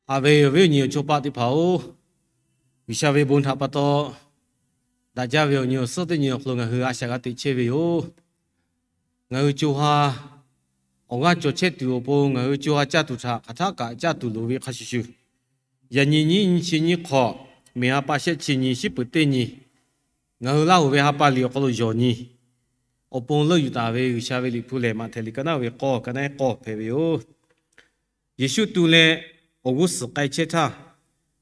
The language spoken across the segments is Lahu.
Haꞈ ve awˬ viˉ awˬ nyi awˬ chawˇ paˆ teˇ hpaˍ-oˬ, G'uiˬsha ve bon htaꞈ pa taw, daꞈ jaˇ ve awˬ nyi awˬ suhˉ teˇ nyi awˬ hk'aw lo ngaˬ hui a shaꞈ g'a teꞈ chehˇ ve yoˬ. Ngaˬ hui co ha awˬ g'aˇ cawˬ chehˇ tuˬ awˬ pon, ngaˬ hui co ha caˇ tuˬ htaꞈ hk'aˬ htaˆ kaꞈ caˇ tuˬ loˍ ve hk'a shuˍ shuˍ, yaꞈ nyi nyiˇ nyi chi nyiˇ hk'awꞈ, miˬ ha pa shehˆ chi nyi, shiˉ peuˍ teˇ nyi, ngaˬ hui Laˇ huˍ ve ha pa liꞈ awˬ hk'aw lo yawˬ nyi awˬ pon leuˆ yuˬ taˍ ve G'uiˬsha ve Liꞈ hpu lehˬ, Maꞈhtehˍ liꞈ ka naˉ ve k'awˇ, ka naˉ k'awˇ hpehꞈ ve yoˬ. Yeˍsuˆ tu leh awˬ g'uˇ suhˍ k'ai chehˇ htaˇ,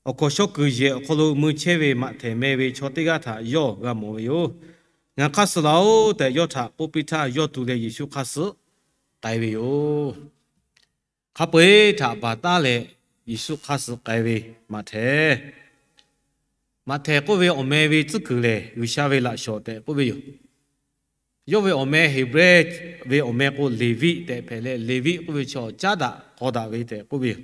awˬ hkawnˍ shaw kuiˬ yehˬ awˬ hk'aw lo mui chehˇ ve Maꞈhtehˍ meh ve chaw teˇ g'aˇ htaꞈ yawˇ g'a mawˬ ve yoˬ. Ngaˬ hk'aˇ suh laˬ-oꞈ tehꞈ yawˇ htaꞈ k'oˆ piˇ htaˇ, yawˇ tu leh Yeˍsuˆ hk'aˇ suh k'ai ve yoˬ. Hk'a peu-eˬ htaꞈ baˬ taˉ leh Yeˍsuˆ hk'aˇ suh k'ai ve Maꞈhtehˍ. Maꞈhtehˍ k'oˆ ve awˬ meh ve tcuhˉ kuiˬ lehˬ, G'uiˬsha ve laꞈ shawˍ tehꞈ k'oˆ ve yoˬ. Yawˇ ve awˬ meh Heˍbrehˇ ve awˬ meh k'o Leˍviˆ tehꞈ hpehꞈ leh, Leˍviˆ k'oˆ ve chaw caˉ daꞈ k'aw daꞈ ve tehꞈ k'oˆ ve yoˬ.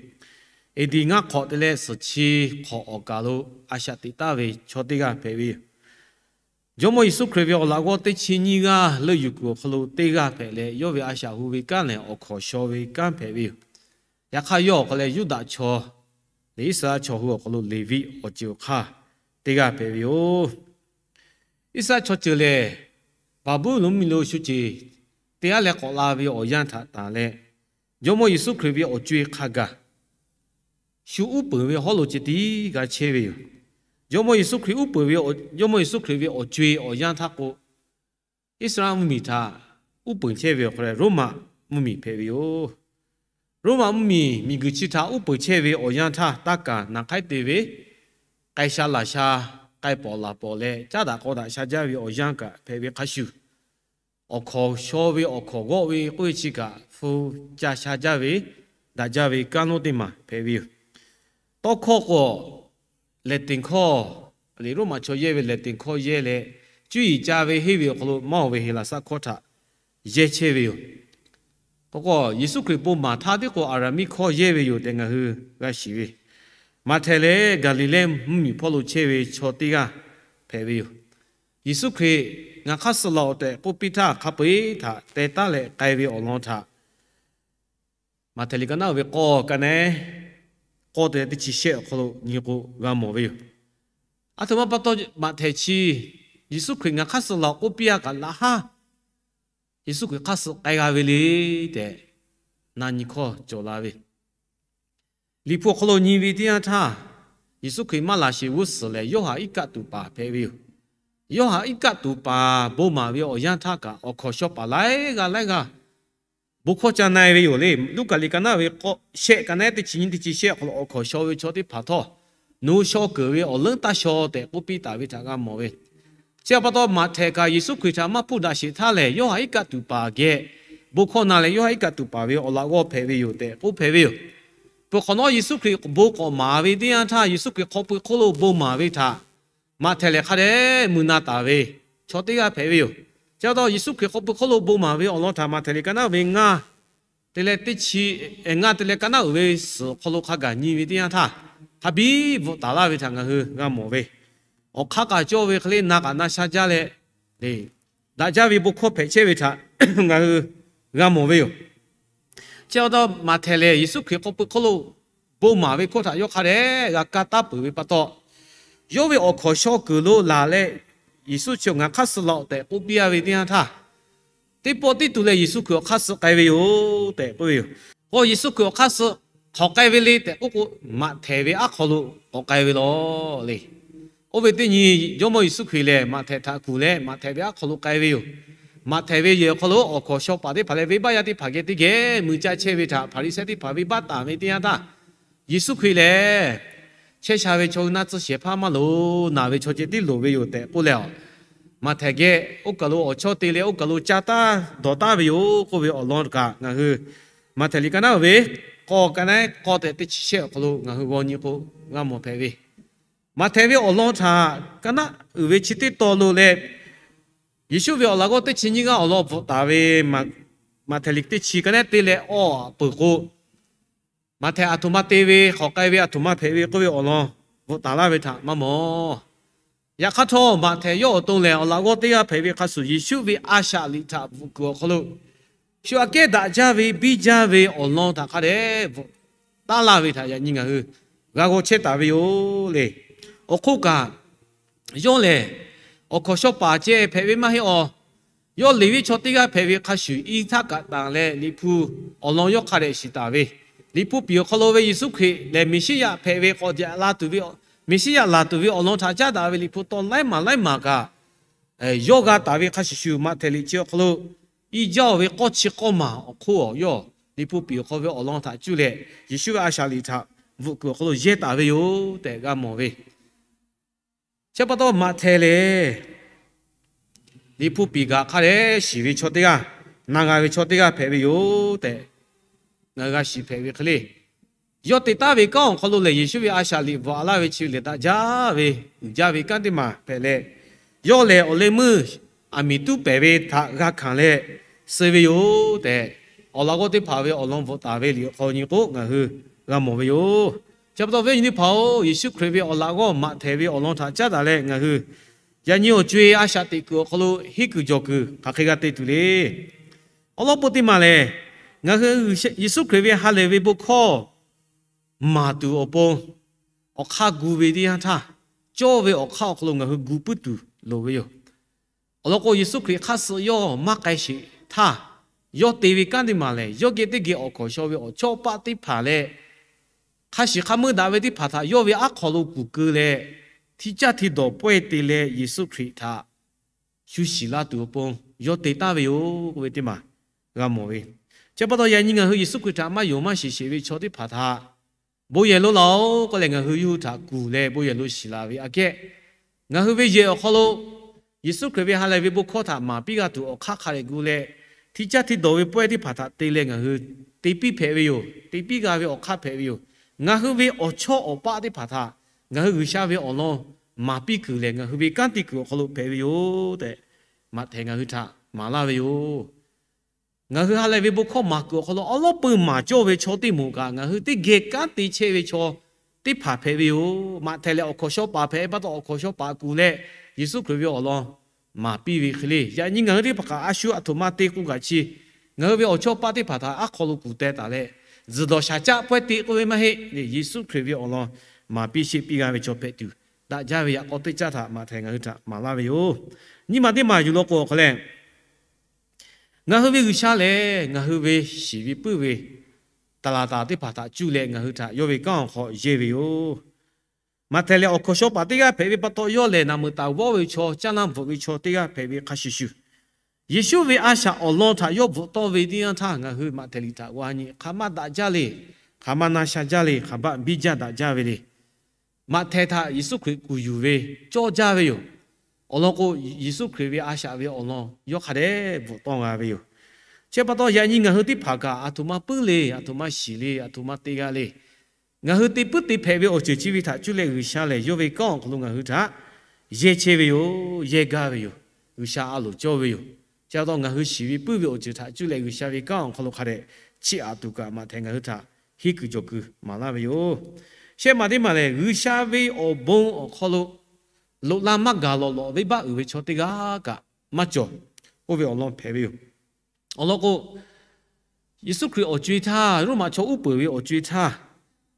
Eˍdiˍ ngaˇ hk'awꞈ te leh suhˍ chi hk'awꞈ awˬ kaˬ lo a shaꞈ teꞈ taˍ ve chaw teˇ g'aˇ hpehꞈ ve yoˬ. Jawˇmawˇ Yeˍsuˆ Hkriꞈ ve awˬ laꞈ g'awˇ teˇ chi nyiˇ g'aˇ leuˆ yuˬ kuiˬ awˬ hk'aw lo teˇ g'aˇ hpehꞈ leh, yawˇ ve a shaꞈ hu ve kanˉ lehˬ, awˬ hkawnˍ shaw ve kanˉ hpehꞈ ve yoˬ. Yaꞈ hk'aˇ, yawˇ awˬ hk'aw leh Yuˇdaꞈ chaw lehˬ, Iˉsaˍreˍlaˆ chaw hui awˬ hk'aw lo Leˍviˆ awˬ ceuˬ awˬ hk'aˇ teˇ g'aˇ hpehꞈ ve yoˬ. Iˉsaˍreˍlaˆ chaw ceuˬ lehˬ, Baˍbuˍlonˍ mvuhˇmiˬ lo shu ceˬ teˇ g'aˇ leh k'awꞈ la ve awˬ yanˇ htaꞈ tanˬ leh, Jawˇmawˇ Yeˍsuˆ Hkriꞈ ve awˬ co-e hk'a gaˬ shu uˉ peunˍ ve hawˉ lo ceh tiˉ g'a chehˇ ve yoˬ. Jawˇmawˇ Yeˍsuˆ Hkriꞈ uˉ peunˍ ve, Jawˇmawˇ Yeˍsuˆ Hkriꞈ ve awˬ co-e awˬ yanˇ htaˇ k'o, Iˉsaˍreˍlaˆ mvuhˇmiˬ htaꞈ uˉ peunˍ chehˇ ve awˬ hk'aw lo Roˉmaꞈ mvuhˇmiˬ hpehꞈ ve yoˬ. Roˉmaꞈ mvuhˇmiˬ miˬguiˬ chi htaꞈ uˉ peunˍ chehˇ ve awˬ yanˇ htaˇ, taˇ kaˬ naˬ hk'aiˉ te ve k'ai sha laˬ sha, k'ai pawˍ laˬ pawˍ leh caˉ daꞈ k'aw daꞈ sha jaˇ ve awˬ yanˇ kaꞈ hpehꞈ ve hk'a shuˍ, awˬ hkawnˍ shaw ve awˬ hkawnˍ g'awˆ ve k'oˆ ve chi kaꞈ hpu ca sha jaˇ ve, daꞈ jaˇ ve kanˉ lonˉ teˇ maˬ hpehꞈ ve yoˬ. Tawˇ hkawˇ k'o, Latin hkawˇ, Roˉmaꞈ chaw yehˇ ve Latin hkawˇ yehˇ leh, cuˇ yiˍ ca ve henˇ ve awˬ hk'aw lo maˇ oˬ ve Heˍlaˍsaˆ hkawˇ htaꞈ yehˇ chehˇ ve yoˬ. K'o k'o, Yeˍsuˆ Hkriꞈ bon maˍ htaˇ tiˉ k'o Aˍraˍmiˆ hkawˇ yehˇ ve yoˬ tehꞈ ngaˬ hui g'a shiˍ ve. Maꞈhtehˍ lehˬ, Gaˍliˍlehˇ mvuhˇmiˬ hpawˇ lo chehˇ ve chaw teˇ g'aˇ hpehꞈ ve yoˬ. Yeˍsuˆ Hkriꞈ ngaˬ hk'aˇ suh laˬ-oꞈ tehꞈ k'oˆ piˇ htaˇ, hk'a peu-eˬ htaꞈ teh taˉ leh k'ai ve awˬ lawn htaꞈ Maꞈhtehˍ liꞈ ka naˉ ve k'awˇ, ka naˉ k'awˇ te leh teˇ chi shehˆ awˬ hk'aw lo nyi k'o g'a mawˬ ve yoˬ. Aˬ htoꞈ ma pa taw Maꞈhtehˍ chi Yeˍsuˆ Hkriꞈ ngaˬ hk'aˇ suh laˬ-oꞈ k'oˆ piˇ-a kaꞈ, laꞈ haˉ Yeˍsuˆ Hkriꞈ hk'aˇ suh k'ai g'a ve le tehꞈ na nyi hkawˇ cawˬ la ve. Liꞈ hpu awˬ hk'aw lo nyi ve teˇ yanˇ htaˇ, Yeˍsuˆ Hkriꞈ maˇ laˬ sheˍ g'uˇ suhˍ lehˬ, Yoˇhanˬ iˉ kaˆ tuˬ paˍ hpehꞈ ve yoˬ. Yoˇhanˬ iˉ kaˆ tuˬ paˍ bon maˍ ve awˬ yanˇ htaˇ kaꞈ, awˬ hkawnˍ shaw paˍ laiˉ g'aˇ laiˉ g'aˇ bon hkawˇ ca na-e ve yoˬ le. Luˉkaꞈ liꞈ ka naˉ ve k'awˇ shehˆ, ka naˉ teˇ chi nyiˇ teˇ chi shehˆ awˬ hk'aw lo awˬ hkawnˍ shaw ve chaw teˇ hpaˍ htawˇ, nawˬ hui shaw keunˍ ve awˬ leuˉ taˇ shaw tehꞈ k'oˆ piˇ taˍ ve htaꞈ g'a mawˬ ve. Chi htaꞈ pa taw, Maꞈhtehˍ kaꞈ Yeˍsuˆ Hkriꞈ htaꞈ maˇ hpuˇ daꞈ sheˍ htaˇ lehˬ, Yoˇhanˬ iˉ kaˆ tuˬ paˍ geh bon hkawˇ na leh, Yoˇhanˬ iˉ kaˆ tuˬ paˍ ve awˬ laꞈ g'awˇ hpehꞈ ve yoˬ tehꞈ k'oˆ hpehꞈ ve yoˬ. Peuˬ hk'awꞈ nawˉ, Yeˍsuˆ Hkriꞈ bon k'awꞈ maˍ ve teˇ yanˇ htaˇ, Yeˍsuˆ Hkriꞈ hk'aw pui hk'oˆ lo bon maˍ ve htaꞈ Maꞈhtehˍ lehˬ hk'a dehꞈ mui na taˍ ve chaw teˇ g'aˇ hpehꞈ ve yoˬ. Chi pa taw, Yeˍsuˆ Hkriꞈ hk'aw pui hk'oˆ lo bon maˍ ve awˬ lawn htaꞈ Maꞈhtehˍ liꞈ ka naˉ ve ngaˇ te leh teˇ chi, ngaˇ te leh ka naˉ uiˍ ve suhˍ awˬ hk'aw lo hk'a gaˬ nyi ve teˇ yanˇ htaˇ, hk'a biˉ bvuhꞈ taˍ laˇ ve htaꞈ ngaˬ hui g'a mawˬ ve. Awˬ hk'aˇ kaꞈ cawˇ ve hk'e le, na kaꞈ na sha jaˇ leh, daꞈ jaˇ ve bon hkawˇ hpehꞈ chehˇ ve htaꞈ ngaˬ hui g'a mawˬ ve yoˬ. Chi pa taw, Maꞈhtehˍ lehˬ Yeˍsuˆ Hkriꞈ hk'aw pui hk'oˆ lo bon maˍ ve hkawˇ htaꞈ yawˇ hk'a dehꞈ g'a kaˇ taˉ peuˬ ve pa taw, yawˇ ve awˬ hkawnˍ shaw kuiˬ lo laˬ leh, Yeˍsuˆ chi ngaˬ hk'aˇ suh laˬ-oꞈ tehꞈ k'oˆ piˇ-a ve teˇ yanˇ htaˇ, teˇ pawˆ tiˉ tu leh Yeˍsuˆ Hkriꞈ awˬ hk'aˇ suh k'ai ve yoˬ tehꞈ k'oˆ ve yoˬ. K'o, Yeˍsuˆ Hkriꞈ awˬ hk'aˇ suh hk'awꞈ k'ai ve le tehꞈ k'oˆ k'o, Maꞈhtehˍ ve aˉ hk'aw lo k'awꞈ k'ai ve law le. Oˇ ve teˇ nyi, Jawˇmawˇ Yeˍsuˆ Hkriꞈ lehˬ Maꞈhtehˍ htaꞈ kuˬ leh Maꞈhtehˍ ve aˉ hk'aw lo k'ai ve yoˬ. Maꞈhtehˍ ve yehˬ awˬ hk'aw lo awˬ hkawnˍ shaw paˍ teˇ hpaˍ leh venˇbaˆ yaˇ teˇ hpaˍ geh teˇ geh mui caˇ chehˇ ve htaꞈ Hpaˍriˍsehˇ teˇ hpaˍ venˇbaˆ taˍ ve teˇ yanˇ htaˇ, Yeˍsuˆ Hkriꞈ lehˬ chehˇ sha ve chaw hui naˆ tcuhˇ shehˍ hpaˇ maˇ loˍ, naˬ ve chaw ceh tiˉ loˍ ve yoˬ tehꞈ k'oˆ leh, Maꞈhtehˍ geh oˇ kaˬ lo awˬ chawˇ te leh oˇ kaˬ lo caˇ taˉ dawˬ taˉ ve yoˬ k'oˆ ve awˬ lawn kaꞈ ngaˬ hui Maꞈhtehˍ liꞈ ka naˉ ve k'awˇ, ka naˉ k'awˇ tehꞈ teˇ chi shehˆ awˬ hk'aw lo ngaˬ hui g'aw nyi k'o g'a mawˬ hpehꞈ ve. Maꞈhtehˍ ve awˬ lawn htaꞈ ka naˉ uiˍ ve chi teˇ taw lo leh, Yeˍsuˆ ve awˬ laꞈ g'awˇ teˇ chi nyiˇ g'aˇ awˬ lawn bvuhꞈ taˍ ve Maꞈhtehˍ liꞈ teˇ chi ka naˉ te leh awˬ peuˬ k'o, Maꞈhtehˍ aˬ htoꞈ ma te ve, hk'awꞈ k'ai ve aˬ htoꞈ ma hpehꞈ ve k'oˆ ve awˬ lawn bvuhꞈ taˍ laˇ ve htaꞈ maˇ mawˬ. Yaꞈ hk'aˇ htawˇ, Maꞈhtehˍ yawˇ awˬ to lehˬ awˬ laꞈ g'awˇ teˇ g'aˇ hpehꞈ ve hk'a shuˍ, Yeˍsuˆ ve a shaꞈ liꞈ htaꞈ bvuhꞈ kuiˬ awˬ hk'aw lo shu aꞈ kehˉ daꞈ jaˇ ve biˇ jaˇ ve awˬ lawn htaꞈ hk'a dehꞈ bvuhꞈ taˉ laˇ ve htaꞈ yaꞈ nyi ngaˬ hui g'a g'aw chehˇ taˍ ve yoˬ le. Awˬ hk'oˆ kaꞈ, yawˇ lehˬ awˬ hkawnˍ shaw paˍ ceh hpehꞈ ve maˇ heˆ awˬ. Yawˇ Leˍviˆ chaw teˇ g'aˇ hpehꞈ ve hk'a shuˍ, i htaˇ kaꞈ tanˬ leh Liꞈ hpu awˬ lawn yawˇ hk'a dehꞈ shiˍ taˍ ve, Liꞈ hpu piˍ awˬ hk'aw lo ve Yeˍsuˆ Hkriꞈ lehˬ Meˍsiˉyaꞈ hpehꞈ ve k'awꞈ te la tuˬ ve, Meˍsiˉyaꞈ laˬ tuˬ ve awˬ lawn htaꞈ caˉ daꞈ ve Liꞈ hpu taw laiˉ maˬ laiˉ maˬ kaꞈ yawˇ g'a taˍ ve hk'a shuˍ shuˍ, Maꞈhtehˍ liꞈ chi awˬ hk'aw lo i jaˇ-oˬ ve k'awˇ chi k'awˇ maˬ awˬ hk'oˆ awˬ yawˇ Liꞈ hpu piˍ awˬ hk'aw ve awˬ lawn htaꞈ cuˇ leh, Yeˍsuˆ ve a shaꞈ liꞈ htaꞈ bvuhꞈ kuiˬ awˬ hk'aw lo yehˇ taˍ ve yoˬ tehꞈ g'a mawˬ ve. Chi pa taw Maꞈhtehˍ lehˬ, Liꞈ hpu piˍ kaꞈ hk'a dehꞈ shiˍ ve chaw teˇ g'aˇ, na g'a ve chaw teˇ g'aˇ hpehꞈ ve yoˬ tehꞈ ngaˬ hui g'a shiˍ hpehꞈ ve hk'e le. Yawˇ te taˍ ve kanˉ awˬ hk'aw lo lehˬ, Yeˍsuˆ ve a shaꞈ liꞈ bvuhꞈ a laˇ ve chi ve lehˬ, daꞈ jaˇ ve uiˍ jaˇ ve kanˉ teˇ maˬ hpehꞈ leh, yawˇ lehˬ awˬ leh meuˇ aˬ miˍ tuˉ pehˍ ve htaꞈ g'a hkanˍ leh suh ve yoˬ tehꞈ, awˬ laꞈ g'awˇ teˇ hpaˍ ve awˬ lawn bvuhꞈ taˍ ve liꞈ awˬ hk'aw nyi k'o, ngaˬ hui g'a mawˬ ve yoˬ. Chi pa taw viˉ nyi teˇ hpaˍ-oˬ, Yeˍsuˆ Hkriꞈ ve awˬ laꞈ g'awˇ Maꞈhtehˍ ve awˬ lawn htaꞈ caˉ daꞈ leh, ngaˬ hui yaꞈ nyi awˬ co-e a shaꞈ teꞈ kuiˬ awˬ hk'aw lo henˇ kuiˬ jawˬ kuiˬ hk'aˬ hk'e g'a te tuˬ le. Awˬ lawn peu teˇ maˬ lehˬ, ngaˬ hui Yeˍsuˆ Hkriꞈ ve ha lehˬ ve bon hkawˇ maˍ tuˬ awˬ pon, awˬ hk'aˇ gu ve teˇ yanˇ htaˇ, cawˇ ve awˬ hk'aˇ awˬ hk'aw lo ngaˬ hui gu puiˉ tuˬ loˍ ve yoˬ. Awˬ lawn k'o, Yeˍsuˆ Hkriꞈ hk'aˇ suh yawˇ maˇ k'ai sheˍ htaˇ, yawˇ te ve kanˉ teˇ maˬ lehˬ, yawˇ geh teˇ geh awˬ hkawnˍ shaw ve awˬ chawˇ paˆ teˇ hpaˍ leh, hk'a shiˍ hk'a meuˇ daꞈ ve teˇ hpaˍ htaꞈ yawˇ ve aˉ hk'aw lo kuˬ keu leh, hti caˇ hti dawˬ pawehˇ te leh Yeˍsuˆ Hkriꞈ htaꞈ shu shiˍ la tuˬ awˬ pon yawˇ te taˍ ve yoˬ k'oˆ ve teˇ maˬ g'a mawˬ ve. Chi pa taw yaꞈ nyi ngaˬ hui Yeˍsuˆ Hkriꞈ htaꞈ maˇ yonˍ maˇ shiˍ sheˍ ve chaw teˇ hpaˍ htaꞈ bon yehˬ lo laˬ-oˬ k'oˆ leh, ngaˬ hui yawˇ hui htaꞈ kuˬ leh bon yehˬ lo shiˍ la ve aꞈ kehˉ, ngaˬ hui ve yehˬ awˬ hk'aw lo Yeˍsuˆ Hkriꞈ ve ha lehˬ ve bon hkawˇ htaꞈ maˍ piˇ g'a tuˬ awˬ hk'aˇ hk'a dehꞈ gu leh, hti caˇ hti dawˬ ve pawehˇ teˇ hpaˍ htaꞈ te leh ngaˬ hui te piˇ hpehꞈ ve yoˬ. Te piˇ g'a ve awˬ hk'aˇ hpehꞈ ve yoˬ. Ngaˬ hui ve awˬ chawˇ awˬ paˆ teˇ hpaˍ htaꞈ ngaˬ hui G'uiˬsha ve awˬ lawn maˍ piˇ kuiˬ lehˬ, ngaˬ hui ve kanˉ te kuiˬ awˬ hk'aw lo hpehꞈ ve yoˬ tehꞈ, Maꞈhtehˍ ngaˬ hui htaꞈ maˍ laˇ ve yoˬ. Ngaˬ hui ha lehˬ ve bon hkawˇ maˍ kuiˬ awˬ hk'aw lo awˉ lawˉ peu maˍ cawˇ ve chaw teˇ moˍ kaꞈ, ngaˬ hui teˇ geh kanˉ te chehˇ ve chaw teˇ hpaˍ hpehꞈ ve yoˬ. Maꞈhtehˍ lehˬ awˬ hkawnˍ shaw paˍ hpehꞈ pa taw, awˬ hkawnˍ shaw paˍ kuˬ leh Yeˍsuˆ Hkriꞈ ve awˬ lawn maˍ piˇ ve hk'e le. Yaꞈ nyi ngaˬ hui teˇ hpaˍ kaꞈ a shu aˬ htoꞈ ma te k'o kaꞈ chi, ngaˬ hui ve awˬ chawˇ paˆ teˇ hpaˍ htaꞈ aˉ hk'aw lo kuˬ teh taˍ leh, tzuhˬ dawˬ shaˍ caˆ pawehˇ te k'oˆ ve maˇ heˆ le. Yeˍsuˆ Hkriꞈ ve awˬ lawn maˍ piˇ sheˆ piˇ g'a ve chaw hpehꞈ tuˬ, daꞈ jaˇ ve yaꞈ k'aw teˇ caˇ htaꞈ Maꞈhtehˍ ngaˬ hui htaꞈ maˍ laˇ ve yoˬ. Nyiˇ maˬ teˇ maˬ yuˬ law k'o awˬ hk'aw leh, ngaˬ hui ve G'uiˬsha lehˬ, ngaˬ hui ve shiˍ ve puiˉ ve taˍ laˍ taˍ teˇ hpaˍ htaꞈ cuˇ leh ngaˬ hui htaꞈ yawˇ ve kanˉ awˬ hk'aw yehˇ ve yoˬ. Maꞈhtehˍ lehˬ, awˬ hkawnˍ shaw paˍ teˇ g'aˇ hpehꞈ ve pa taw, yawˇ lehˬ naˬ meuˍ taˍ vawˇ ve chaw, caˇ lanˇ bvuhꞈ ve chaw teˇ g'aˇ hpehꞈ ve hk'a shuˍ shuˍ, Yeˍsuˆ ve a shaꞈ awˬ lawn htaꞈ yawˇ bvuhꞈ tawˆ ve teˇ yanˇ htaˇ, ngaˬ hui Maꞈhtehˍ liꞈ htaꞈ g'a nyi, hk'aˬ ma daꞈ jaˇ le, hk'aˬ ma na sha jaˇ le, hk'aˬ ma biˇ jaˇ daꞈ jaˇ ve le. Maꞈhtehˍ htaꞈ Yeˍsuˆ Hkriꞈ kuˬ yuˬ ve cawˇ jaˇ ve yoˬ. Awˬ lawn k'o, Yeˍsuˆ Hkriꞈ ve a shaꞈ ve awˬ lawn yawˇ hk'a dehꞈ bvuhꞈ tawˆ g'a ve yoˬ. Chi pa taw yaꞈ nyi ngaˬ hui teˇ hpaˍ kaꞈ aˬ htoꞈ ma puiˉ le, aˬ htoꞈ ma shiˍ le, aˬ htoꞈ ma te g'a le, ngaˬ hui te puiˉ te hpehꞈ ve awˬ ceuˬ chi ve htaꞈ cuˇ leh G'uiˬsha lehˬ, yawˇ ve kanˉ awˬ hk'aw lo ngaˬ hui htaꞈ yehˇ chehˇ ve yoˬ, yehˇ gaˇ ve yoˬ, G'uiˬsha a loˍ cawˇ ve yoˬ. Chi pa taw ngaˬ hui shiˍ ve puiˉ ve awˬ ceuˬ htaꞈ cuˇ leh G'uiˬsha ve kanˉ awˬ hk'aw lo hk'a dehꞈ chiˇ aꞈ tuˬ kaꞈ Maꞈhtehˍ ngaˬ hui htaꞈ henˇ kuiˬ jawˬ kuiˬ maˍ laˇ ve yoˬ. Shehˆ maˬ teˇ maˬ lehˬ, G'uiˬsha ve awˬ bon awˬ hk'aw lo loꞈ la maˇ gaˬ lawꞈ lawꞈ venˇbaˆ uiˍ ve chaw teˇ g'aˇ kaꞈ maˇ cawˬ k'oˆ ve awˬ lawn hpehꞈ ve yoˬ. Awˬ lawn k'o, Yeˍsuˆ Hkriꞈ awˬ co-e htaˇ, Roˉmaꞈ chaw uˉ peunˍ ve awˬ co-e htaˇ,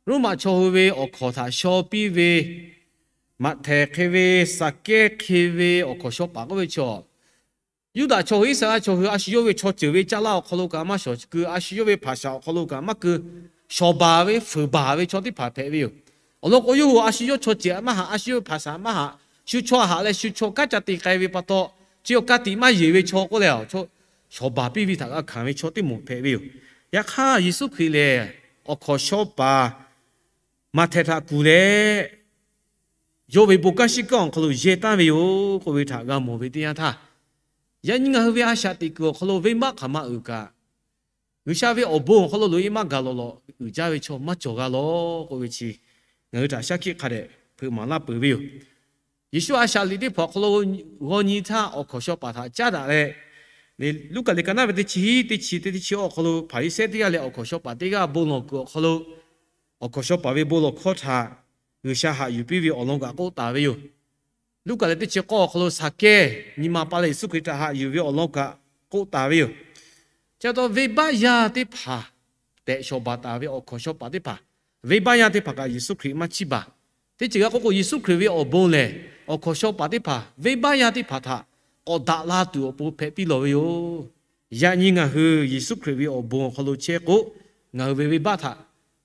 Roˉmaꞈ chaw hui ve awˬ hkawnˍ htaꞈ shaw piˇ ve Maꞈhtehˍ hk'e ve, Saˍkehˇ hk'e ve awˬ hkawnˍ shaw paˍ k'oˆ ve chaw, Yuˇdaꞈ chaw hui, Iˉsaˍreˍlaˆ chaw hui a shu yawˇ ve chaw ceuˬ ve caˇ lanˇ awˬ hk'aw lo kaꞈ maˇ shawˍ kuiˬ, a shu yawˇ ve hpaˍ shaˍ awˬ hk'aw lo kaꞈ maˇ keu, shawˍ baˬ ve fuiˍ baˬ ve chaw teˇ hpaˍ hpehꞈ ve yoˬ. Awˬ lawn k'o, yawˇ hui a shu yawˇ chaw ceuˬ maˇ haꞈ, a shu yawˇ ve hpaˍ shaˍ maˇ haꞈ, shu chaw haꞈ leh shu chaw kanˉ ca te k'ai ve pa taw, chi awˬ ka tiꞈ maˇ yeˬ ve chaw k'oˆ leh, shawˍ baˬ piˇ ve htaꞈ g'a hkanˍ ve chaw teˇ moˍ hpehꞈ ve yoˬ. Yaꞈ hk'aˇ, Yeˍsuˆ Hkriꞈ lehˬ awˬ hkawnˍ shaw paˍ Maꞈhtehˍ htaꞈ kuˬ leh, yawˇ ve bon kanˉ shiˉ kanˉ awˬ hk'aw lo yehˇ taˍ ve yoˬ k'oˆ ve htaꞈ g'a mawˬ ve teˇ yanˇ htaˇ, yaꞈ nyi ngaˬ hui ve a shaꞈ teꞈ kuiˬ awˬ hk'aw lo venˇbaˆ hk'aˬ ma uiˍ kaꞈ, G'uiˬsha ve awˬ bon awˬ hk'aw lo loꞈ e maˇ gaˬ lawꞈ lawꞈ uiˍ jaˇ ve chaw maˇ cawˬ g'a lawˬ k'oˆ ve chi, ngaˬ hui htaꞈ shaˉ hkiˆ hk'a dehꞈ hpeuꞈ maˍ laˇ peuˬ ve yoˬ. Yeˍsuˆ a shaꞈ liꞈ teˇ hpaˍ awˬ hk'aw lo g'aw nyi htaˇ, awˬ hkawˍ shaw paˍ htaꞈ caˉ daꞈ leh, Luˉkaꞈ liꞈ ka naˉ ve teˇ chi hiˉ teˇ chi teˇ teˇ chi awˬ hk'aw lo Hpaˍriˍsehˇ teˇ g'aˇ leh awˬ hkawˍ shaw paˍ teˇ g'aˇ bon lawˬ kuiˬ awˬ hk'aw lo, awˬ hkawˍ shaw paˍ ve bon lawˬ hkawˇ htaꞈ G'uiˬsha haꞈ yuˬ piˇ ve awˬ lawn kaꞈ k'oˆ taˍ ve yoˬ. Luˉkaꞈ liꞈ teˇ chi k'awˇ awˬ hk'aw lo Saˍkehˇ nyi ma pa leh Yeˍsuˆ Hkriꞈ htaꞈ haꞈ yuˬ ve awˬ lawn kaꞈ k'oˆ taˍ ve yoˬ. Chi pa taw, venˇbaˆ yaˇ teˇ hpaˍ tehꞈ shawˍ baˬ taˍ ve awˬ hkawˍ shaw paˍ teˇ hpaˍ venˇbaˆ yaˇ teˇ hpaˍ kaꞈ Yeˍsuˆ Hkriꞈ maˇ chiˇ baˬ. Teˇ ceuˬ g'a k'oˆ k'o, Yeˍsuˆ Hkriꞈ ve awˬ bon lehˬ, awˬ hkawnˍ shaw paˍ teˇ hpaˍ venˇbaˆ yaˇ teˇ hpaˍ htaꞈ k'awꞈ daꞈ la tuˬ awˬ pon hpehꞈ piˇ lawˬ ve yoˬ. Yaꞈ nyi ngaˬ hui Yeˍsuˆ Hkriꞈ ve awˬ bon awˬ hk'aw lo chehˇ k'o, ngaˬ hui ve venˇbaˆ htaꞈ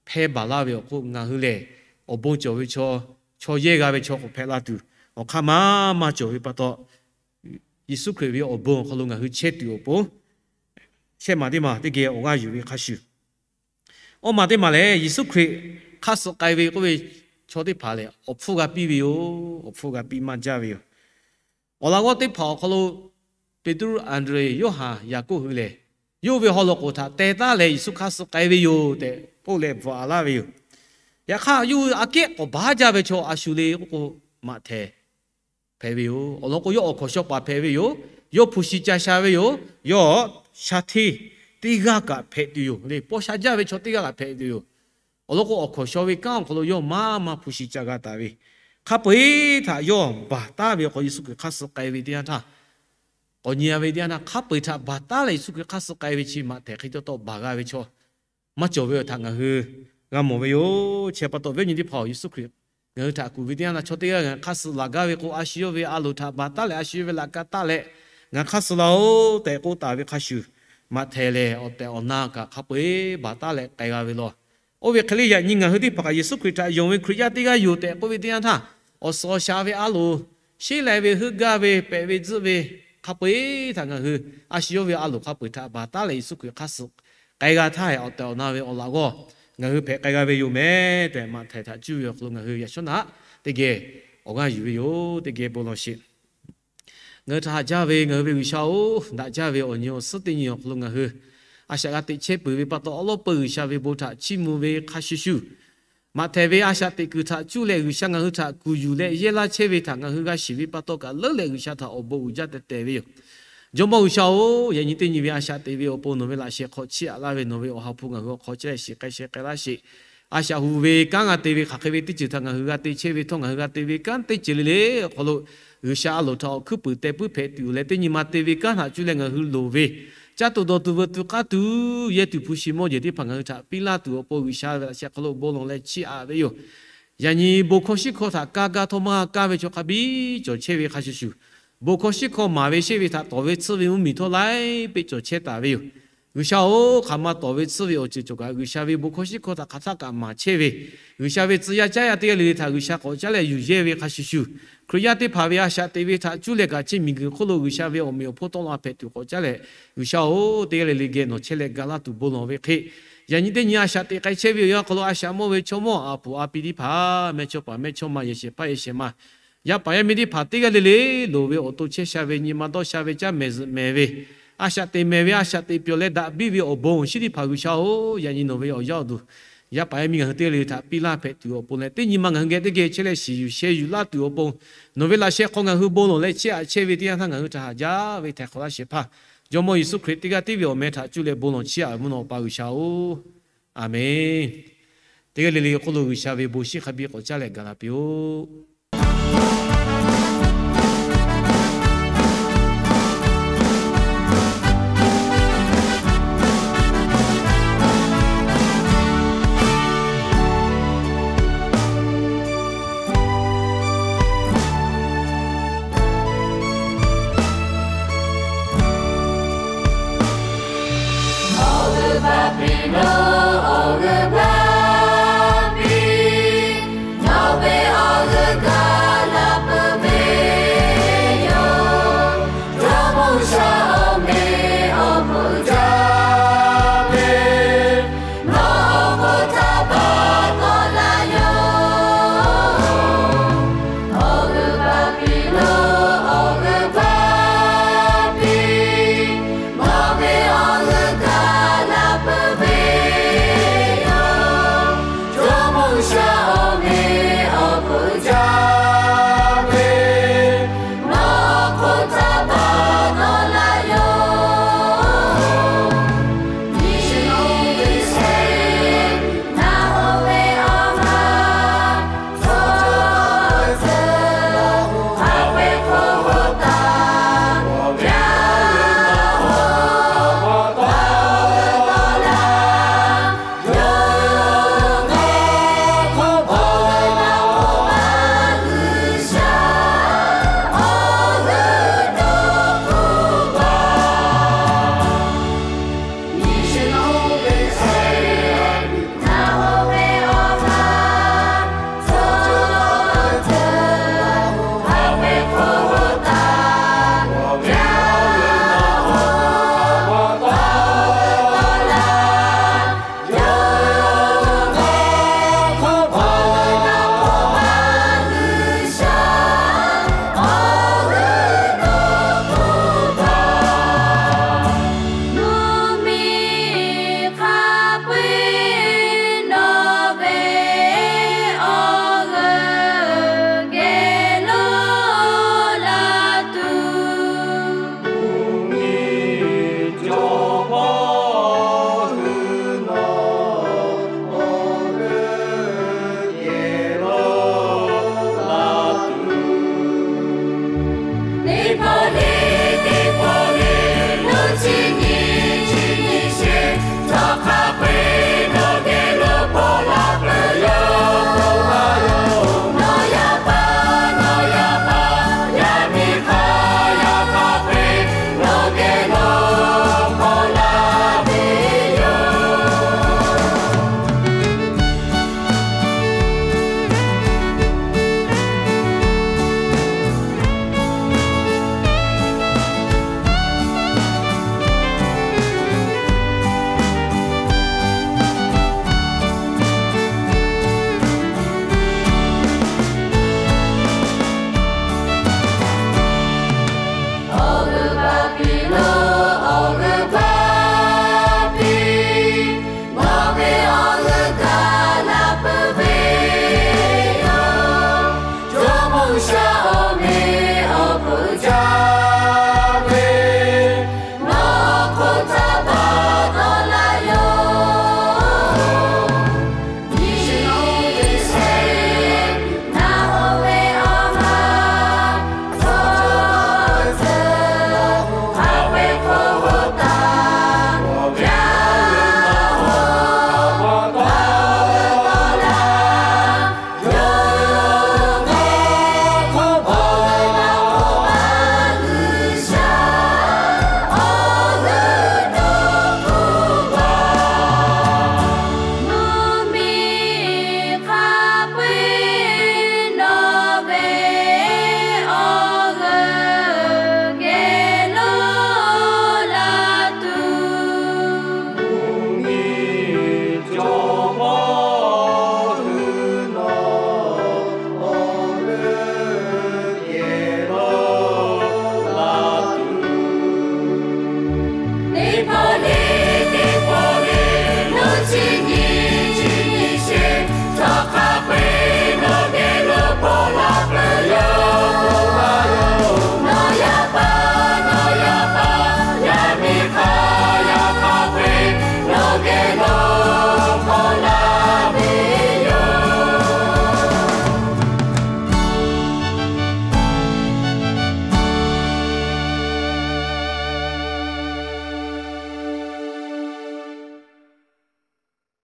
hpehˇ baˬ laˇ ve awˬ hk'oˆ, ngaˬ hui lehˬ awˬ bon cawˬ ve chaw, chaw yehˇ g'a ve chaw k'awꞈ hpehꞈ la tuˬ awˬ hk'aˇ maˇ maˇ cawˬ ve pa taw, Yeˍsuˆ Hkriꞈ ve awˬ bon awˬ hk'aw lo ngaˬ hui chehˇ tuˬ awˬ pon, shehˆ maˬ teˇ maˬ teˇ geh awˬ g'aˇ yuˬ ve hk'a shuˍ, awˇ maˬ teˇ maˬ lehˬ, Yeˍsuˆ Hkriꞈ hk'aˇ suh k'ai ve k'oˆ ve chaw teˇ hpaˍ lehˬ, awˬ hpfuhˇ g'a piˇ ve yoˬ. Awˬ hpfuhˇ g'a piˇ maˇ jaˇ ve yoˬ. Awˬ laꞈ g'awˇ teˇ hpaˍ awˬ hk'aw lo Peˍtruˆ, Anˍdrehˍ, Yoˇhanˬ, Yaˍkoˆ hui lehˬ, yawˇ ve haw loꞈ k'oˍ htaꞈ teh taˉ leh Yeˍsuˆ hk'aˇ suh k'ai ve yoˬ tehꞈ k'oˆ leh bvuhꞈ a laˇ ve yoˬ. Yaꞈ hk'aˇ, yawˇ hui aꞈ kehˉ k'awꞈ baˬ jaˇ ve chaw a shu le k'oˆ k'o, Maꞈhtehˍ hpehꞈ ve yoˬ. Awˬ lawn k'o, yawˇ awˬ hkawnˍ shaw paˍ hpehꞈ ve yoˬ. Yawˇ hpu shi ca sha ve yoˬ. Yawˇ sha hteˇ teˇ g'aˇ kaꞈ hpehꞈ tuˬ yoˬ le. Paw sha jaˇ ve chaw teˇ g'aˇ kaꞈ hpehꞈ tuˬ yoˬ. Awˬ lawn k'o, awˬ hkawnˍ shaw ve kanˉ awˬ hk'aw lo yawˇ maˇ maˇ hpu shi ca g'a taˍ ve, hk'a peu-eˬ htaꞈ yawˇ baˬ taˉ ve awˬ hk'aw, Yeˍsuˆ Hkriꞈ hk'aˇ suh k'ai ve teˇ yanˇ htaˇ, k'awꞈ nyi a ve teˇ yanˇ htaˇ, hk'a peu-eˬ htaꞈ baˬ taˉ leh Yeˍsuˆ Hkriꞈ hk'aˇ suh k'ai ve chi Maꞈhtehˍ hk'e cawˇ tawˆ baˬ g'a ve chaw maˇ cawˬ ve htaꞈ ngaˬ hui g'a mawˬ ve yoˬ. Chi pa taw, viˉ awˬ nyi teˇ hpaˍ, Yeˍsuˆ Hkriꞈ ngaˬ hui htaꞈ kuˬ ve teˇ yanˇ htaˇ, chaw teˇ g'aˇ ngaˬ hk'aˇ suh laˬ gaˇ ve k'o, a shu yawˇ ve a loˍ htaꞈ baˬ taˉ leh a shu yawˇ ve laꞈ ka taˆ leh, ngaˬ hk'aˇ suh laˇ-oˆ tehꞈ k'oˆ taˍ ve hk'a shuˍ, Maꞈhtehˍ lehˬ awˬ tehˬ awˬ na kaꞈ hk'a peu-eˬ baˬ taˉ leh k'ai g'a ve law. Oˇ ve hk'e le, yaꞈ nyi ngaˬ hui teˇ hpaˍ kaꞈ Yeˍsuˆ Hkriꞈ htaꞈ yonˍ ve Hkriꞈ yaˇ teˇ g'aˇ yoˬ tehꞈ k'oˆ ve teˇ yanˇ htaˇ, awˬ suhˍ awˬ shaˍ ve a loˍ, sheˉ leh ve heuˆ gaˇ ve, pehꞈ ve tzuhˆ ve, hk'a peu-eˬ htaꞈ ngaˬ hui a shu yawˇ ve a loˍ hk'a peu-eˬ htaꞈ baˬ taˉ leh Yeˍsuˆ Hkriꞈ hk'aˇ suh k'ai g'a htaˇ, awˬ tehˬ awˬ na ve awˬ laꞈ g'awˇ ngaˬ hui hpehꞈ k'ai g'a ve yoˬ meh tehꞈ, Maꞈhtehˍ htaꞈ cuˇ ve awˬ hk'aw lo ngaˬ hui yaꞈ shawˉ naꞈ teˇ geh awˬ g'aˇ yuˬ ve yoˬ. Teˇ geh bon lawˬ sheˍ. Ngaˬ hui htaꞈ haꞈ jaˇ ve ngaˬ hui ve G'uiˬsha-oˬ, daꞈ jaˇ ve awˬ nyi awˬ suhˉ teˇ nyi awˬ hk'aw lo ngaˬ hui a shaꞈ g'a teꞈ chehˇ peuˬ ve pa taw, awˉ lawˉ peu G'uiˬsha ve bon htaꞈ chiˇ mvuh ve hk'a shuˍ shuˍ, Maꞈhtehˍ ve a shaꞈ teꞈ kuiˬ htaꞈ cuˇ leh G'uiˬsha ngaˬ hui htaꞈ kuˬ yuˬ leh yehˇ laˇ chehˇ ve htaꞈ ngaˬ hui g'a shiˍ ve pa taw kaꞈ, leuˉ leh G'uiˬsha htaꞈ awˬ bon uiˍ jaˇ teh teh ve yoˬ. Jawˇmawˇ G'uiˬsha-oˬ, yaꞈ nyi teˇ nyi ve a shaꞈ teꞈ ve awˬ pon nawˬ ve laꞈ sheh hk'aw chiˇ aꞈ laˇ ve nawˬ ve awˬ ha hpu ngaˬ hui awˬ hk'aw chehˇ leh shiˍ k'ai sheh k'ai laˇ sheˍ. A shaꞈ hu ve kanˉ g'a te ve hk'aˬ hk'e ve teˇ ceuˬ htaꞈ ngaˬ hui g'a te chehˇ ve htawˇ, ngaˬ hui g'a te ve kanˉ teˇ ceuˬ le le awˬ hk'aw lo G'uiˬsha a loˍ htaꞈ awˬ hkuiˉ puiˍ teh puiˉ hpehꞈ tuˬ leh, teˇ nyi ma te ve kanˉ htaꞈ cuˇ leh ngaˬ hui loˍ ve caˇ tuˬ dawˬ tuˬ veuꞈ tuˬ k'aˉ tuˬ yehˇ tuˬ hpu shi mawˇ jehˬ teˇ hpaˍ ngaˬ hui htaꞈ piˇ laˇ tuˬ awˬ pon G'uiˬsha ve laꞈ sheh hk'aw lo bon lawˬ leh chiˇ aꞈ ve yoˬ. Yaꞈ nyi bon hkawˇ shiˉ hkawˇ htaꞈ kaˇ gaˇ htawˇ maˇ kaˇ ve chaw hk'a biˇ cawˬ chehˇ ve hk'a shuˍ shuˍ, bon hkawˇ shiˉ hkawˇ maˍ ve shehˇ ve htaꞈ tawˍ ve tsuhˇ ve mvuhˇmiˬ htawˇ laiˉ peˆ cawˬ chehˇ taˍ ve yoˬ. G'uiˬsha-oˬ, hk'aˬ ma tawˍ ve tsuhˇ ve awˬ ceuˬ cawˬ kaꞈ, G'uiˬsha ve bon hkawˇ shiˉ hkawˇ htaꞈ hk'aˬ htaˆ kaꞈ maˍ chehˇ ve, G'uiˬsha ve tcuh yaˇ caˉ yaˇ teˇ g'aˇ le le htaꞈ G'uiˬsha k'awꞈ caˉ leh yuˬ yehˇ ve hk'a shuˍ shuˍ, Hkriꞈ yaˇ teˇ hpaˍ ve a shaꞈ teꞈ ve htaꞈ cuˇ leh kaꞈ, chi miˬguiˬ hk'oˆ lo G'uiˬsha ve awˬ meꞈ awˬ hponˇ tawˆ la hpehꞈ tuˬ k'awꞈ caˉ leh, G'uiˬsha-oˬ, teˇ g'aˇ le le geh nawˬ chehˇ leh ga laˇ tuˬ bon lawˬ ve hk'e, yaꞈ nyi teˇ nyi a shaꞈ teꞈ k'ai chehˇ ve awˬ yanˇ hk'aw lo a shaꞈ mawˇ ve chaw mawˇ a puˍ a pi teˇ hpaˍ, mehˇchawˇpaˍ mehˇchawˇma, yehˬ shehˍ hpaˇ yehˬ shehˍma, yaˇ paˍ yaˇ miˇ teˇ hpaˍ teˇ g'aˇ le le loˍ ve awˬ to chehˇ sha ve, nyi ma dawˇ sha ve, caˇ mehˍ zuhꞈ mehˍ ve, a shaꞈ teꞈ mehˍ ve, a shaꞈ teꞈ pyawˬ leh daꞈ biˇ ve awˬ bon awˬ shinˉ teˇ hpaˍ G'uiˬsha-oˬ, yaꞈ nyi nawˬ ve awˬ yaˇ awˬ duˬ yaˇ paˍ yaˇ miˇ ngaˬ hui teˇ g'aˇ le le htaꞈ piˇ laˇ hpehꞈ tuˬ awˬ pon leh, teˇ nyi ma ngaˬ hui geh teˇ geh chehˇ leh shiˍ yuˬ sheh yuˬ laˇ tuˬ awˬ pon, nawˬ ve laꞈ sheh hk'aw ngaˬ hui bon lawˬ leh chiˇ aꞈ chehˇ ve teˇ yanˇ htaˇ, ngaˬ hui htaꞈ haꞈ jaˇ ve htaiˍ hk'awꞈ laˇ shehˍ hpaˇ, Jawˇmawˇ Yeˍsuˆ Hkriꞈ teˇ g'aˇ tiˉ ve awˬ meh htaꞈ cuˇ leh bon lawˬ chiˇ aꞈ ve mvuhˇ naw Awˬ pa G'uiˬsha-oˬ, Aˍmenˍ. Teˇ g'aˇ le le hk'oˆ lo G'uiˬsha ve bon shinˉ hk'a biˇ k'awꞈ caˉ leh gaˬ la piˇ-oˆ.